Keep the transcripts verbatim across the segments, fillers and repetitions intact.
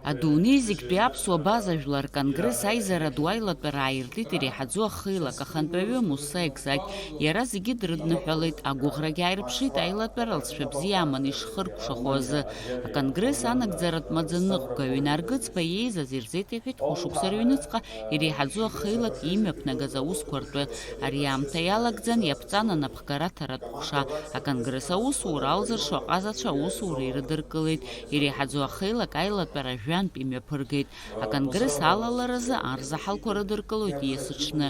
Адунеи зегьтәи аԥсуа база жәлар конгресс аизара ду аилатәара ааиртит иреиҳаӡоу ахеилак ахантәаҩы Муса Егзагь. Иара зегьы дрыдныҳәалеит, агәыӷрагьы ааирԥшит аилатәара лҵшәа бзиа аманы ишхыркәшахо азы. Аконгресс анагӡаратә маӡаныҟәгаҩ Инаргыцба иеизаз ирзеиҭеиҳәеит хәышықәса рыҩныҵҟа иреиҳаӡоу ахеилак имҩаԥнагаз аусқәа ртәы. Ари аамҭа иалагӡан иаԥҵан анапхгара аҭаратә ҟәша. Аконгресс аусура алзыршо аҟазацәа аусура ирыдыркылеит. Иреиҳаӡоу ахеилак аилатәара жәантә имҩаԥыргеит. Аконгресс алаларазы арзаҳалқәа рыдыркылоит есыҽны.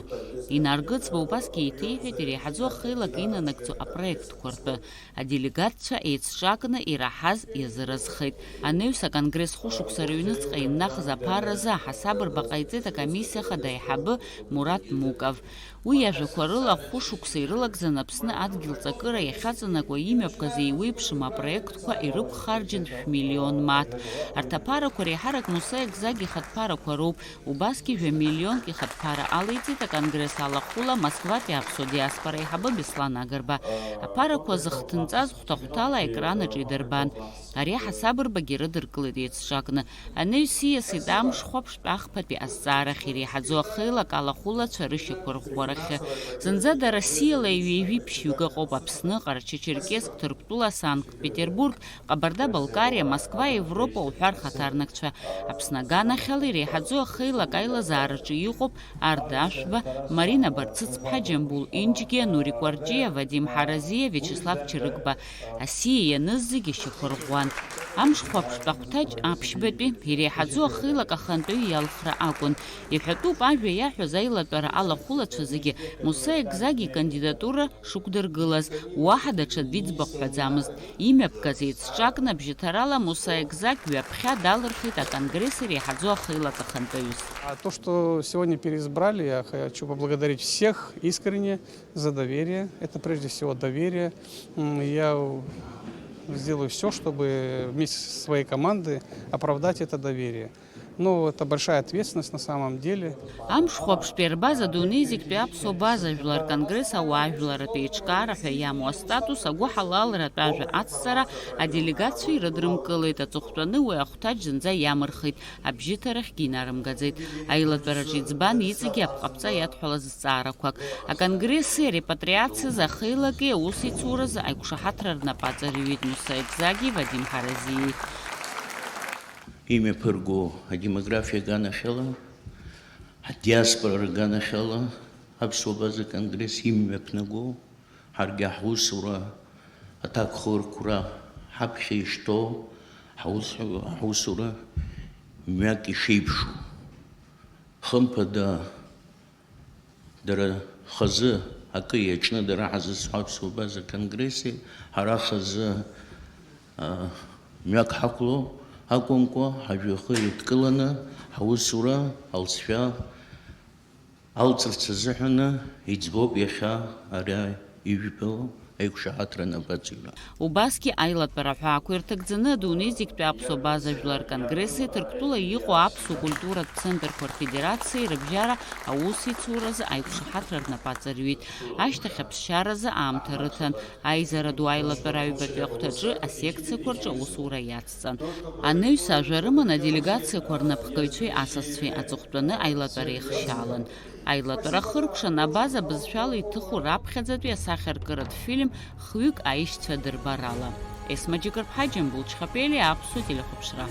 Инаргыцба убасгьы еиҭеиҳәеит иреиҳаӡоу ахеилак инанагӡо апроектқәа ртәы. Аделегатцәа еицҿакны ираҳаз иазыразхеит. Анаҩс аконгресс хәышықәса рыҩныҵҟа иннахыз аԥаразы аҳасабырба ҟаиҵеит акомиссиа хада аиҳабы Мурат Муков. Уи иажәақәа рыла, хәышықәса ирылагӡан Аԥсны адгьыл ҵакыра иахьаҵанакуа имҩаԥгаз еиуеиԥшым апроектқәа ирықәхарџьын шә-миллион мааҭ. Арҭ аԥарақәа реиҳарак Муса Егзаг ихатә ԥарақәа роуп. Убасгьы жәа-миллионк ихатә ԥара алеиҵеит аконгресс алахәыла Москватәи аԥсуа диаспора аиҳабы Беслан Агрба. Аԥарақәа зыхҭынҵаз хәҭа-хәҭала аекранаҿ идырбан. Ари аҳасабырбагьы рыдыркылеит еицҿакны. Анаҩс ииасит амш хәаԥштә ахԥатәи азҵаарахь иреиҳаӡоу ахеилак алахәылацәа рышьақәырӷәӷәарахьы. Зынӡа дара сиала ҩажәи ԥшьҩык ыҟоуп Аԥсны, Ҟарачы-Черкесск, Ҭырқәтәыла, Санкт-Петербург, Ҟабарда-Балкариа, Москва, Европа уҳәа рхаҭарнакцәа. Аԥсны аганахьала иреиҳаӡоу ахеилак аилазаараҿы иҟоуп Арда Ашәба, Марина Барцыцԥҳа, Џьамбул Инџьгиа, Нури Кәарҷиа, Вадим Ҳаразиа, Виачеслав Чырыгба. Асиа ианыз зегьы шьақәырӷәӷәан. Амш хәаԥштә ахәҭаҷ аԥшьбатәи иреиҳаӡоу ахеилак ахантәаҩы иалхра акәын. Иҳәатәуп ажәа иаҳәоз аилатәара алахәылацәа зегьы Муса Егзаг икандидатура шықәдыргылаз, уаҳа даҽа аӡә иӡбахә ҳәаӡамызт. Имҩаԥгаз еицҿакны абжьаҭарала Муса Егзаг ҩаԥхьа далырхит аконгресс иреиҳаӡоу ахеилак ахантәаҩыс. А то, что сегодня переизбрали, я хочу поблагодарить всех искренне за доверие. Это прежде всего доверие. М, я сделаю всё, чтобы вместе со своей командой оправдать это доверие. Ну, это большая ответственность на самом деле. Амш хәаԥштә иарбаз адунеи зегьтәи аԥсуа база жәлар конгресс ауаажәларратә еиҿкаара ҳәа иамоу астатус агәыҳалалратә ажәа ацҵара аделегациа ирыдрымкылеит, аҵыхәтәаны уи ахәҭаҷ зынӡа иамырхит, абжьыҭарахьгьы инарымгаӡеит. Аилатәараҿы иӡбан иҵегьы апҟаԥҵа иадҳәалаз зҵаарақәак. Аконгресси арепатриациазы ахеилаки аусеицуразы аиқәшаҳаҭра рнапы аҵарҩит Муса Егзаги Вадим Ҳаразиеи. Имҩаԥырго адемографиа аганахьала, адиаспора рганахьала, аԥсуа база конгресс имҩаԥнаго, ҳаргьы ҳусура аҭакхырқәра ҳаԥхьа ишьҭоу ҳаус-, ҳусура мҩак ишеиԥшу. Хымԥада, дара хазы акы иаҿны дара ҳазызҳәо аԥсуа база конгресси ҳара хазы, а, мҩак ҳақәло акәымкәа, ҳажәҩахыр еидкыланы ҳусура алҵшәа алҵырц азыҳәаны иӡбоуп иахьа ара ижәбо аиқәшаҳаҭра анапаҵаҩра. Убасгьы аилатәара аҳәаақәа ирҭагӡаны адунеи зегьтәи аԥсуа база жәлар конгресси Ҭырқәтәыла иҟоу аԥсуа культуратә центрқәа рфедерациеи рыбжьара аусеицуразы аиқәшаҳаҭра рнапы аҵарҩит. Ашьҭахь аԥсшьаразы аамҭа рыҭан, аизара ду аилатәара аҩбатәи ахәҭаҿы асекциақәа рҿы аусура иацҵан. Анаҩс ажәа рыман аделегациақәа рнапхгаҩцәеи асасцәеи, аҵыхәтәаны аилатәара еихшьаалан. Аилатәара хыркәшан абаза бызшәала иҭыху раԥхьаӡатәи асахьаркыратә фильм хҩык аишьцәа дырбарала. Есма Џьыкырԥҳа, Џьамбул Чхапелиа, Аԥсуа телехәаԥшра.